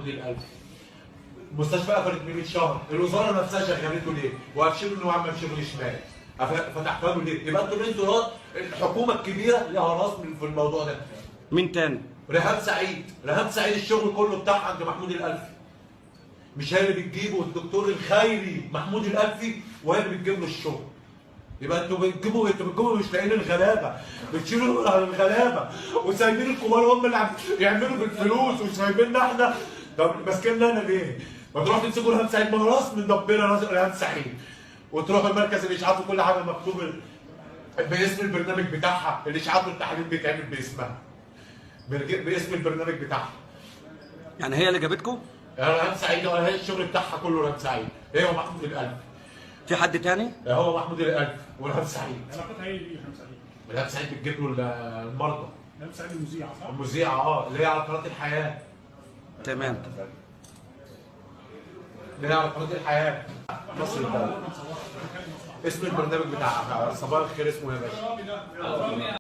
محمود الالفي. المستشفى قفلت من 100 شهر، الوزارة نفسها شغلته ليه؟ وقفشلوا انه عمل شغل شمال. فتحتها له ليه؟ يبقى انتوا الحكومة الكبيرة لها راس في الموضوع ده. مين تاني؟ ريهام سعيد، ريهام سعيد الشغل كله بتاعها عند محمود الالفي. مش هي اللي بتجيبه، الدكتور الخيري محمود الالفي وهي اللي بتجيب له الشغل. يبقى انتوا بتجيبوا مش لاقيين الغلابة، بتشيلوا على الغلابة وسايبين الكبار هم اللي يعملوا بالفلوس وسايبيننا احنا. طب ماسكيننا انا ليه؟ ما تروحوا تمسكوا ريهام سعيد، ما هو راس من ربنا راس ريهام سعيد. وتروحوا المركز الاشعاعات وكل حاجة مكتوب باسم البرنامج بتاعها، الاشعاعات والتحاليل بيتعمل باسمها. باسم البرنامج بتاعها. يعني هي اللي جابتكم؟ ريهام سعيد هي الشغل بتاعها كله ريهام سعيد، هي ومحمود الالفي. في حد تاني؟ هو محمود الالفي وريهام سعيد. علاقتها ايه بريهام سعيد؟ ريهام سعيد بتجيب له المرضى. ريهام سعيد المذيعه صح؟ المذيعه اللي هي على قناة الحياة. تمام. اللي هي على قناة الحياة. مصر البلد. اسم البرنامج بتاعها صباح الخير اسمه يا باشا.